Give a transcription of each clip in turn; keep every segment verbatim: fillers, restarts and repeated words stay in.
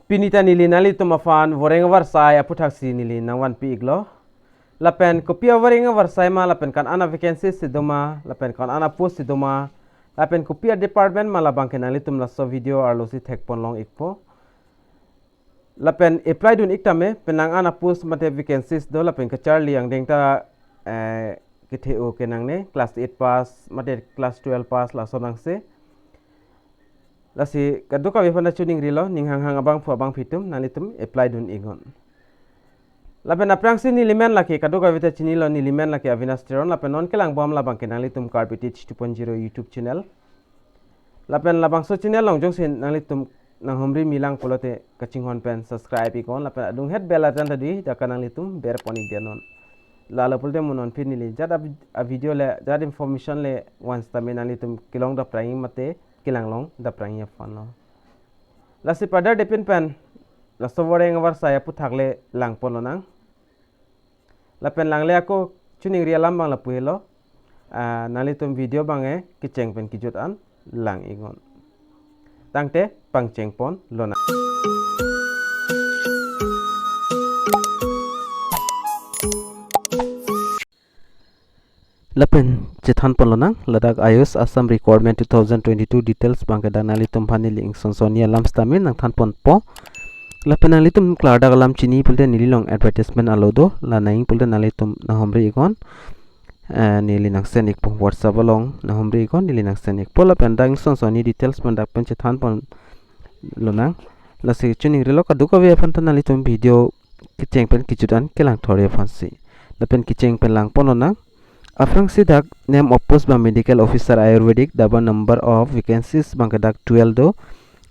Pini ta neli nanglitum aphan voreng avarsai aputhaksi neli nangvanpi iklo. Lapen kopi avoreng avarsai ma, lapen ko-an a vacancy si doma, lapen ko-an a post si doma, lapen kopi a department ma, labang ke nanglitum laso video arlo si thekpon long ikpo. Lapen apply dun ik tame, penang an a post mate vacancies do, lapen kacharli angdeng ta, eh, kethe-o ke nangne, class eight pass mate class twelve pass laso nangsi. Lasi kadokave aphan ta chiningrilo, ning hanghang abangphu abangphi atum, nanglitum apply dun iknon. Lapen aphrangsi neli men lake, kadokave ta chinilo, neli men lake Avinash Teron, lapen non kelang bom labang ke nanglitum Karbi Teach two point zero YouTube channel. Lapen labangso channel along jongsi nanglitum nanghumri milang pulote kachinghon pen subscribe iknon, lapen adunghet bell icon ta dei, dak ke nanglitum berpon ikdet non. Lalo pulote mo non pini neli jat a, a video le, jat information le vans tame nanglitum kelong daprang mate kelang long daprang aphanlo. Lasi padar depin pen laso voreng avarsai aputhak le langpon lonang. Lapen langle ako chiningri alam abang lapu helo. Ah, nanglitum video abang e kecheng pen kejut an lang iknon. Tangte pangchengpon lonang. Lapen chethanpon lonang, ladak AYUSH Assam Requirement two thousand twenty-two details abang ke dak nanglitum aphan neli ingson sonni alam sitame nangthanponpo. Lapen nanglitum klardak alam chini pulote neli along advertisement alo do, la nangji pulote nanglitum nanghumri iknon. Eh, neli nang send ikpo, WhatsApp along nanghumri iknon, neli nang send ikpo. Lapen dak ingson sonni details abang dak pen chethanpon lonang. Lasi chiningrilo, kadokave aphan ta nanglitum video kecheng pen kejut an kelang thor-i aphansi. Lapen kecheng pen langpon lonang. Aphrangsi dak name of post abang medical officer Ayurvedic, dak abang number of vacancies abang ke dak twelve do.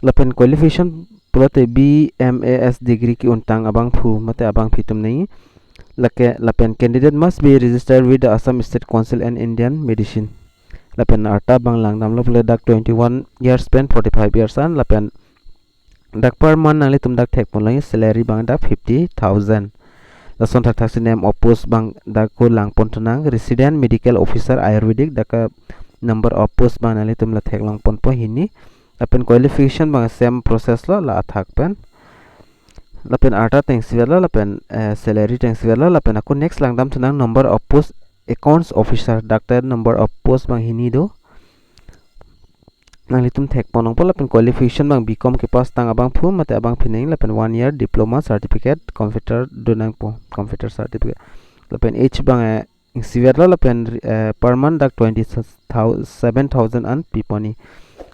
Lapen qualification pulote B M A S degree ke-untang abangphu mate abangphi atum nangji. Lake, lapen candidate must be registered with the Assam State Council on Indian Medicine. Lapen arta abang langdamlo pule dak twenty-one years pen forty-five years an, lapen dak per month nanglitum dak thekpon longji, salary abang dak fifty thousand. Lason thakthaksi name of post abang dak ko langpon thunang, resident medical officer Ayurvedic, dak ke number of post abang nanglitum la theklongponpo hini. Lapen qualification abang same process lo, la athak pen. Lapen arta ta ingsivetlo, lapen, eh, salary ta ingsivetlo, lapen ako next langdam thunang number of post accounts officer, dak ta number of post abang hini do. Nanglitum thekpon longpo. Lapen qualification abang B Com kepass tang abangphu mate abangphi nangji, lapen one year diploma certificate computer donangpo, computer certificate. Lapen age abang, eh, ingsivetlo, lapen, eh, per month dak twenty-seven thousand an piponji.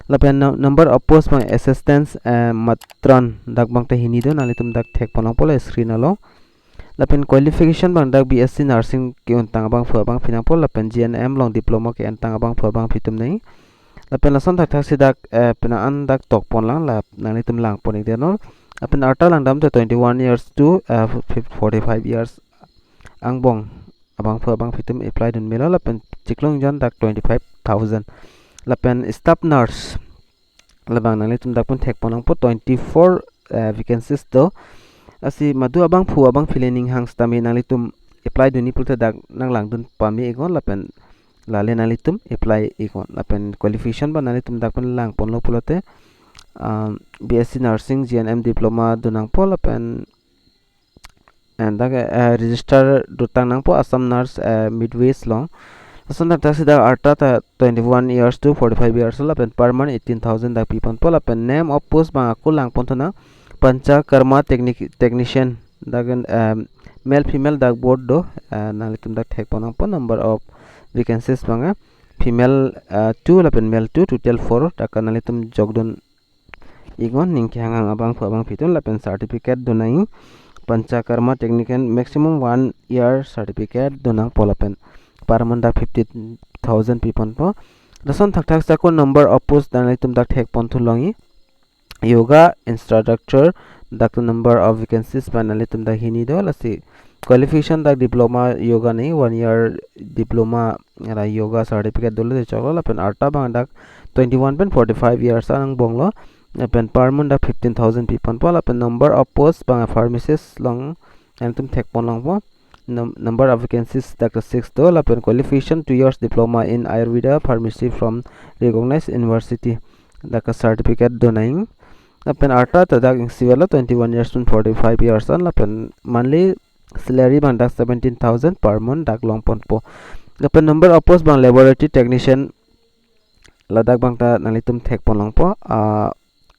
Lapen nu-, number of post abang assistant, eh, matron, dak abang ta hini do, nanglitum dak thekpon longpo, la screen along. Lapen qualification abang dak B S C nursing ke-untang abangphu abangphi nangpo, lapen G N M along diploma ke-entang abangphu abangphi atum nangji. Lapen lason thakthaksi dak, eh, penang an dak tokpon lang, la nanglitum langpon ikdet non. Lapen arta langdam ta twenty-one years to, eh, fif-, forty-five years angbong abangphu abangphi atum apply dun melo, lapen chiklo ingjon dak twenty-five thousand. Lapen staff nurse, labang nanglitum dak pen thekpon longpo, twenty-four, eh, vacancies do. Lasi madu abangphu abangphi le ning hang sitame nanglitum apply dunji pulote dak nanglangdun pame iknon, lapen lale nanglitum apply iknon. Lapen qualification abang nanglitum dak pen langponlo pulote, um, B S C nursing, G N M diploma donangpo, lapen and dak, eh, register dotang nangpo Assam Nurse, eh, Midwives along. Lason thakthaksi dak arta ta twenty-one years to forty-five years, lapen per month eighteen thousand dak piponpo, lapen name of post abang ako langpon thunang, Panchakarma technic-, technician, dak, em, male female dak both do, eh, nanglitum dak thekpon nangpo. Number of vacancies abang, eh, female, eh, two lapen male two, total four, dak ke nanglitum jokdun iknon, ning kehanghang abangphu abangphi atum. Lapen certificate donangji, Panchakarma technician, maximum one year certificate donangpo, lapen per month dak fifty thousand piponpo. Lason thakthaksi ako number of post nanglitum dak thekpon thu longji, yoga instructor, dak number of vacancies abang nanglitum dak hini do. Lasi qualification dak diploma yoga nangji, one year diploma, la yoga certificate dolo te choklo. Lapen arta abang dak twenty-one pen forty-five years an angbonglo. Lapen per month dak fifteen thousand piponpo. Lapen number of post abang pharmacist along nanglitum thekpon longpo. Num-, number of vacancies dak six do. Lapen qualification two years diploma in Ayurveda pharmacy from recognized university, dak certificate donangji. Lapen arta ta dak ingsivetlo twenty-one years pen forty-five years an, lapen monthly salary abang dak seventeen thousand per month dak longponpo. Lapen number of post abang laboratory technician, ladak abang ta nanglitum thekpon longpo. Ah,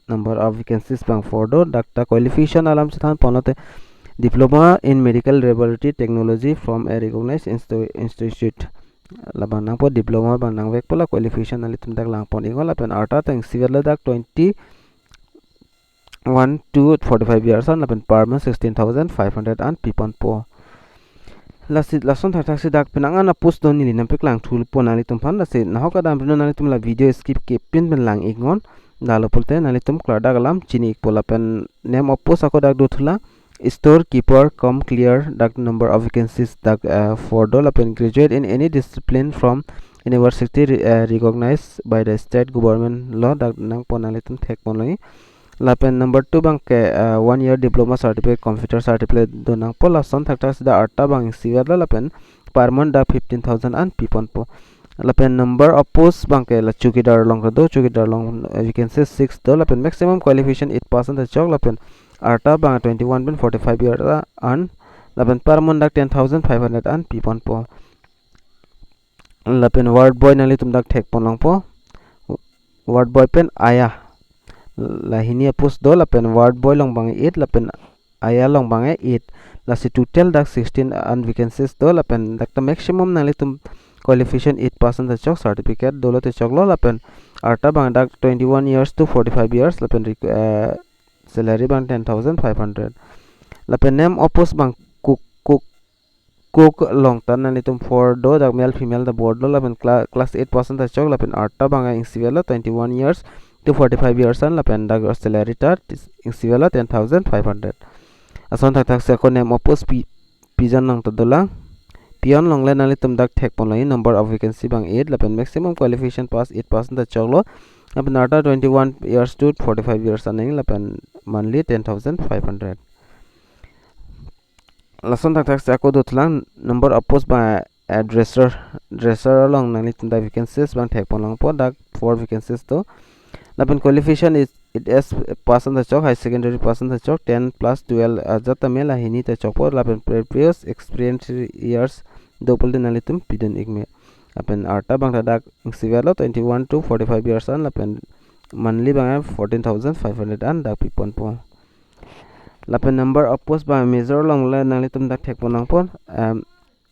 number of vacancies abang four do. Dak ta qualification alam chethanpon lote diploma in medical laboratory technology from a recognized insti-, institute. Labang nangpo, diploma abang nangvekpo, la qualification nanglitum dak langpon iknon. Lapen arta ta ingsivetlo dak twenty-one to forty-five years an, lapen per month sixteen thousand five hundred an piponpo. Lasi lason thakthaksi dak penang an a post do, neli nangpeklang thulpo nanglitum aphan. Lasi nahok adam pino nanglitum la video skip kepin pen lang iknon. Dalo pulote nanglitum klardak alam chini ikpo. Lapen name of post ako dak dothulang, store keeper cum cleaner, dak number of vacancies dak, eh, four do. Lapen graduate in any discipline from university re-, eh, recognized by the state government lo, dak nangpon, nanglitum thekpon longji. Lapen number two abangke, eh, one year diploma certificate, computer certificate do nangpo. Lason thakthaksi dak arta abang ingsivetlo, lapen per month dak fifteen thousand an piponpo. Lapen number of post abangke la chowkidar along do, chowkidar along, eh, vacancy six do, lapen maximum qualification eight percent ta chok, lapen arta abang twenty-one pen forty-five year an, lapen per month dak ten thousand five hundred an piponpo. Lapen ward boy nanglitum dak thekpon longpo. Ward boy pen aya, lahini a post do, lapen ward boy along abang eight, lapen aya along abang eight. Lasi total dak sixteen an vacancies do, lapen dak ta maximum nanglitum qualification eight percent ta chok, certificate dolo te choklo, lapen arta abang dak twenty-one years to forty-five years, lapen requ-, eh, salary abang ten thousand five hundred. Lapen name of post abang cook, cook, cook along ta nanglitum four do, dak male female ta both lo, lapen cla-, class eight percent ta chok, lapen arta abang ingsivetlo twenty-one years to forty-five years an, lapen dak salary ta tis-, ingsivetlo ten thousand five hundred. Lason thakthaksi ako name of post pi-, peon along ta dolang. Peon along le nanglitum dak thekpon longji, number of vacancy abang eight, lapen maximum qualification pass eight percent ta choklo, lapen arta twenty-one years to forty-five years an nangji, lapen monthly ten thousand five hundred. Lason thakthaksi ako dothulang, number of post abang, eh, dresser, dresser along nanglitum dak vacancies abang thekpon longpo, dak four vacancies do. Lapen qualification is, it is percent ta chok, high secondary percent ta chok, ten plus twelve ajat ta me, lahini ta chokpo, lapen previous experience years do pulote nanglitum pidun ikme. Lapen arta abang ta dak ingsivetlo twenty-one to forty-five years an, lapen monthly abang fourteen thousand five hundred an dak piponpo. Lapen number of post abang major along le nanglitum dak thekpon longpo. Um,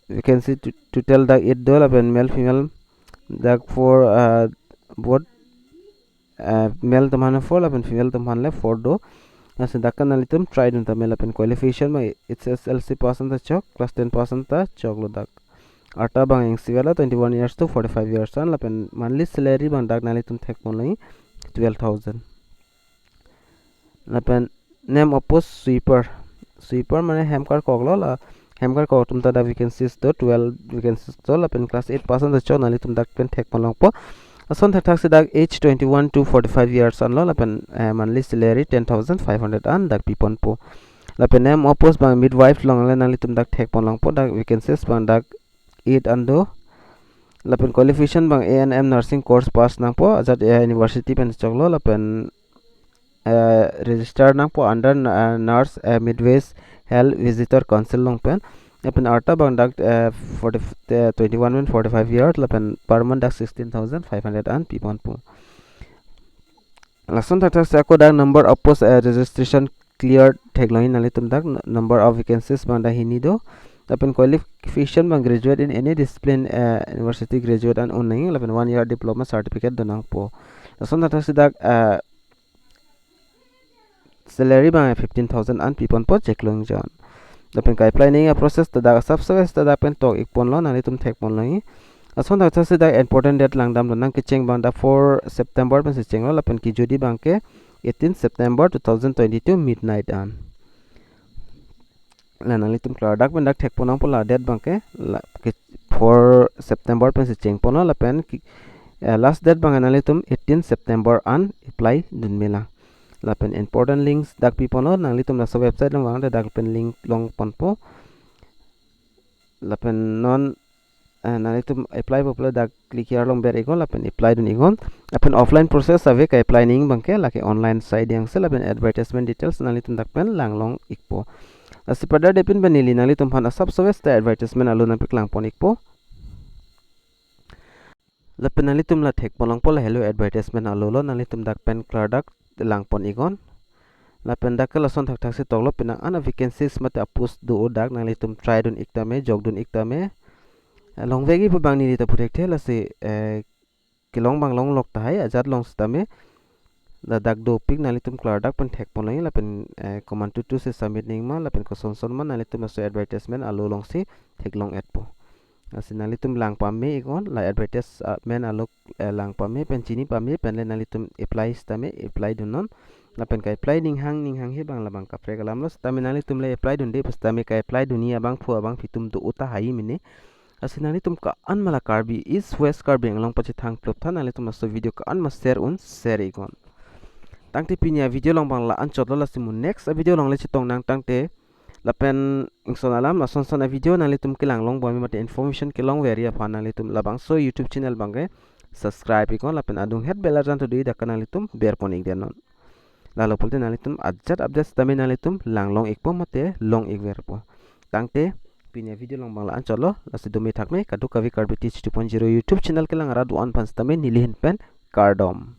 vacancy to-, total dak eight do, lapen male female dak four, uh, both, uh, male atum aphan four, lapen female atum aphan le four do. Lasi dak ke nanglitum try dun tame. Lapen qualification abang H S L C percent ta chok, class ten percent ta choklo dak. Arta abang ingsivetlo twenty-one years to forty-five years an, lapen monthly salary abang dak nanglitum thekpon longji twelve thousand. Lapen name of post sweeper. Sweeper mane hem karkoklo, la hem karkok atum ta dak vacancies do, twelve vacancies do, lapen class eight percent ta chok, nanglitum dak pen thekpon longpo. Lason thakthaksi dak age twenty-one to forty-five years anlo, lapen, eh, monthly salary ten thousand five hundred an dak piponpo. Lapen name of post abang midwife along le nanglitum dak thekpon longpo, dak vacancies abang dak eight an do. Lapen qualification abang A N M nursing course pass nangpo, ajat, eh, university pen choklo, lapen, eh, register nangpo under, eh, nurse, eh, midwife health visitor council along pen. Lapen arta abang dak, eh, forty, eh, twenty-one pen forty-five years, lapen per month dak sixteen thousand five hundred an piponpo. Lason thakthaksi ako dak number of post, eh, registration clear theklongji nanglitum dak, n-, number of vacancies abang dak hini do. Lapen qualification abang graduate in any discipline, eh, university graduate an un nangji, lapen one year diploma certificate do nangpo. Lason thakthaksi dak, eh, salary abang fifteen thousand an piponpo, cheklong jon. Lapen ka-apply nangji a-process ta dak, subscribe ta dak pen tok ikponlo, nanglitum thekpon longji. Lason thakthaksi dak important date langdamlo, nangkecheng abang dak four September pensi chenglo, lapen kejodi abangke eighteen September two thousand twenty-two midnight an. La nanglitum klardak pen dak thekpon nangpo, la date abangke, la ke four September pensi chengponlo, lapen ki, eh, last date abang nanglitum eighteen September an apply dunme lang. Lapen important links dak piponlo, nanglitum laso website along vangte dak pen link longponpo. Lapen non eh, nanglitum apply po pulo dak click here along ber iknon lapen apply dun iknon. Lapen offline process ave ka-apply nangji abangke, lake online site yang se lapen advertisement details nanglitum dak pen langlong ikpo. Lasi padar depin pen neli nanglitum aphan asap sowes ta advertisement alo nangpeklang pon ikpo. Lapen nanglitum la thekpon longpo, la helo advertisement alo lo, nanglitum dak pen klardak lang pon iknon. Lapen dak ke lason thakthak si toklo, penang an a-vacancies mate a-post do-o dak, nanglitum try dun ik tame, jok dun ik tame. Eh, longvekji pu abang neli ta pu thekthe, lasi, eh, kelong abang longlok tahai, ajat long sitame. Ladak dopik, nanglitum klardak pen thekpon longji lapen, eh, komantutu si submit nangji ma lapen kosonson ma, nanglitum laso advertisement alo along si theklong etpo. Lasi nanglitum lang pame iknon, la advertisement alo, eh, lang pame pen chini pame pen le nanglitum apply sitame apply dunnon. Lapen ka-apply ninghang ninghanghe abang labang kaprek alam lo, sitame nanglitum le apply dunde pu sitame ka-apply dunji abangphu abangphi atum do-o tahai mene. Lasi nanglitum ko-an ma la Karbi East West Karbi Anglong pachethang plup tha, nanglitum laso video ko-an ma share un share iknon. Tangte pini a-video along abang la-anchot lo, lasi mo next a-video along le chetong nang tangte. Lapen ingson alam lasonson a-video nanglitum kelang long bom mate information kelongver aphan nanglitum labangso YouTube channel abangke subscribe iknon lapen adung het bell arjan to dui dak ke nanglitum ber pon ik denon. Lalo pulote nanglitum ajat update sitame nanglitum lang long ikpo mate long ikverpo. Tangte pini a-video along abang la-anchot lo, lasi dome thakme kadokave Karbi Teach two point zero YouTube channel kelang arat do-an aphan sitame neli ahin pen kardom.